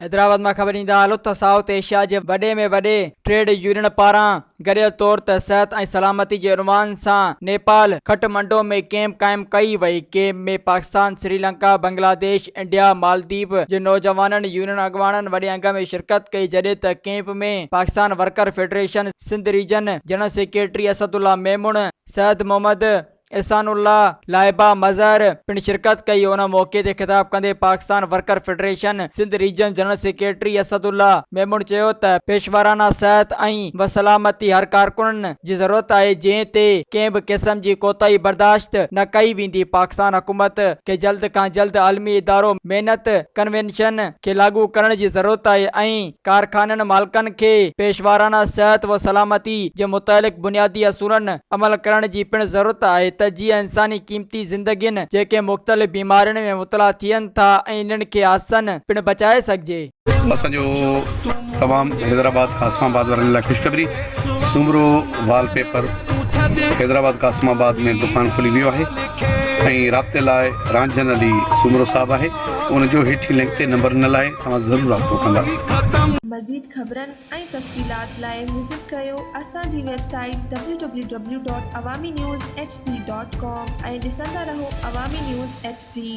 حيدرآباد مان خبر ڏيندا هلو ته سائوٿ ايشيا جي وڏي ۾ وڏي ٽريڊ يونين پاران گڏيل طور تي صحت ۽ سلامتي جي عنوان سان نيپال کٽمنڊو ۾ ڪيمپ قائم ڪئي وئي. ڪيمپ ۾ پاڪستان، سريلنڪا، بنگلاديش، انڊيا، مالديپ جي نوجوانن يونين اڳواڻن وڏي انگ ۾ شرڪت ڪئي جڏهن ته camp ۾ Pakistan worker federation Sindh region general secretary Asadullah Memon, Syed Muhammad Ehsan Ullah, Laiba Mazhar پڻ شرڪت ڪئي. ان موقعي تي خطاب ڪندي Pakistan worker federation Sindh region general secretary Asadullah Memon چيو ته پيشورانه صحت ۽ و سلامتي هر ڪارڪن جي ضرورت آهي جنهن تي ڪنهن به قسم جي ڪوتاهي برداشت نه ڪئي ويندي، پاڪستان حڪومت کي جلد کان جلد عالمي ادارو محنت ڪنوينشن کي لاڳو ڪرڻ جي ضرورت آهي ۽ ڪارخانن مالڪن کي پيشوارانه صحت و سلامتي جي متعلق بنيادي اصولن عمل ڪرڻ جي پڻ ضرورت آهي ته جيئن انساني قيمتي زندگين جيڪي مختلف بيمارين ۾ مبتلا ٿين ٿا ۽ انهن کي حادثن پڻ بچائي سگهجي. اسان جو تمام حيدرآباد قاسم آباد وارن لاء خوشخبري سومرو wallpaper Hyderabad Qasimabad ۾ دڪان کلي ويو آهي ۽ رابطي لاء رانجهن علي سومرو صاحب آهي ان جو هيٺين لنڪ تي نمبر ڏنل آهي توهان ضرور رابطو ڪندا. مزيد خبرن ۽ تفصيلات لاء وزٽ ڪريو اسان جي website W W W dot Awami news H D dot com ۽ ڏسندا رهو عوامي نيوز ايڇ ڊي.